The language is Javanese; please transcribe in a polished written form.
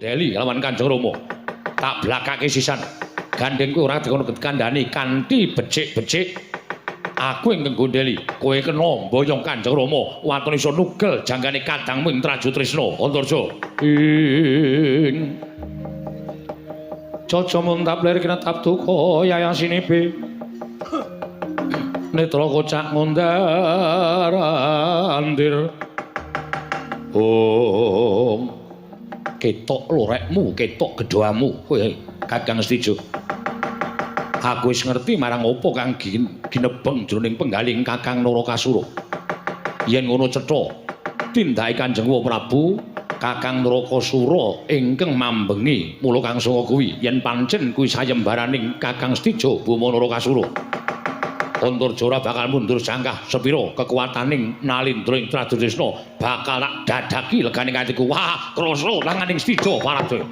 Deli lawan Kanjeng Rama. Tak blakake sisan. Gandeng kuwi ora dikono kandhani kanthi becik-becik. Aku ingkang gondeli, kowe kena mboyong Kanjeng Rama, waton iso nugel janggane kadangmu ing Trajutrisna. Antarja. Ing Caca muntap lir kinetap duka yayasinibe. Netra kocak ngundar andir. Om. Ketok lorekmu, ketok gedhamu kowe Kakang Setijo. Aku wis ngerti marang apa kang ginebeng jroning penggaling Kakang Narakasura. Yen ngono cetha tindake Kanjeng Prabu Kakang Narakasura ingkang mambengi mula Kang Sanga kuwi yen pancen kuwi sayembaraning Kakang Setijo Boma Narakasura. Antarja ora bakal mundur jangkah sepira kekuataning Nalindra ing Trajutrisna bakal tak dadaki leganing atiku. Wah, krasa tanganing Setijo Parajaya.